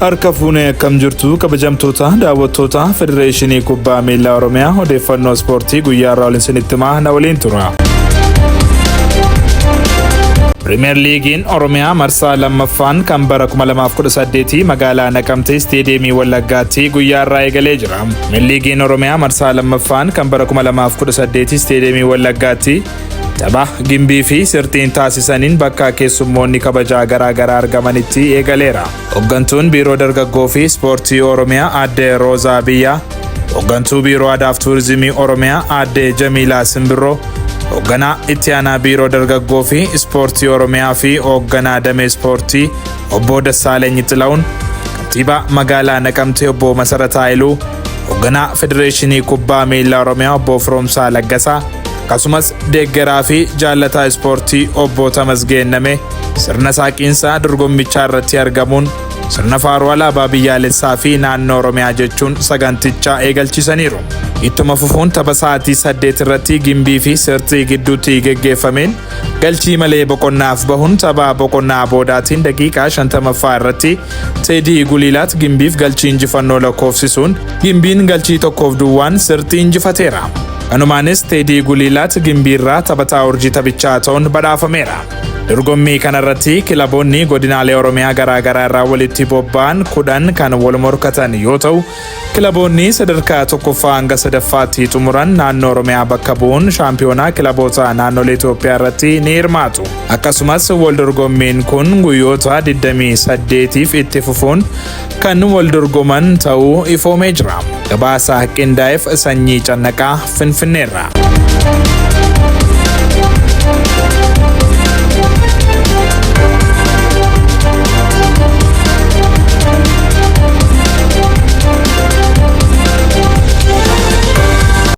Harka fuunee akkam jirtu kabajamtoota daawwattoota Federeeshinii Kubbaa Miilaa Oromiyaa odeeffannoo ispoortii guyyaa irraa waliin isinitti himaa na waliin tura. Pirimeer Liigiin Oromiyaa marsaa lammaffaan kan bara 2018 magaalaa Naqamtee Isteediyeemii Wallaggaatti guyyaa irraa eegalee jira. Pirimeer Liigiin Oromiyaa marsaa lammaffaan kan bara 2018 Isteediyeemii Wallaggaatti tapha Gimbii fi Sirxiin taasisaniin bakka keessummoonni kabajaa garaa garaa argamanitti eegaleera. Hoggantuun Biiroo Dargaggoo fi Ispoortii Oromiyaa Aadde Roozaa Biyyaa, Hoggantuu Biiroo Aadaaf Tuurizimii Oromiyaa Aadde Jamiilaa Simbirroo, Hogganaa Itti Aanaa Biiroo Dargaggoo fi Ispoortii Oromiyaa fi Hogganaa Damee Ispoortii Obbo Dassaaleny Xilahun, Kantiibaa Magaalaa Naqamtee Obbo Masarataa Hayiluu, Hogganaa Federeeshinii Kubbaa Miillaa Oromiyaa Obbo Firoomsaa Laggasaa, akkasumas deeggaraa fi jaallataa ispoortii Obbo Tamasgeen Namee sirna saaqiinsaa dorgommichaa irratti argamuun sirna faaruu alaabaa biyyaalessaa fi naannoo Oromiyaa jechuun saganticha eegalchiisaniiru. Ittuma fufuun tapha sa'aatii 8 irratti Gimbii fi Sirxii gidduutti geggeeffameen galchii malee boqonnaaf bahuun tapha boqonnaa boodaatiin daqiiqaa 50ffaa irratti Teedii Guliilaat Gimbiif galchii injifannoo lakkoofsisuun Gimbiin galchii 1-0n Sirxii injifateera. Kanumaanis Teedii Guliilaat Gimbiirraa taphataa urjii taphichaa ta'uun badhaafameera. Dorgommii kanarratti kilaboonni godinaalee Oromiyaa garaa garaa irraa walitti bobba'an 10 kan wal morkatan yoo ta'u, kilaboonni sadarkaa tokkoffaa hanga sadaffaatti xumuran naannoo Oromiyaa bakka bu'uun shaampiyoonaa kilaboota naannolee Itoophiyaa irratti ni hirmaatu. Akkasumas wal dorgommiin kun guyyoota 28f itti fufuun kan wal dorgoman ta'uu ifoomee jira. Gabaasa qindaa'eef Sanyii Cannaqaa Finfinneerraa.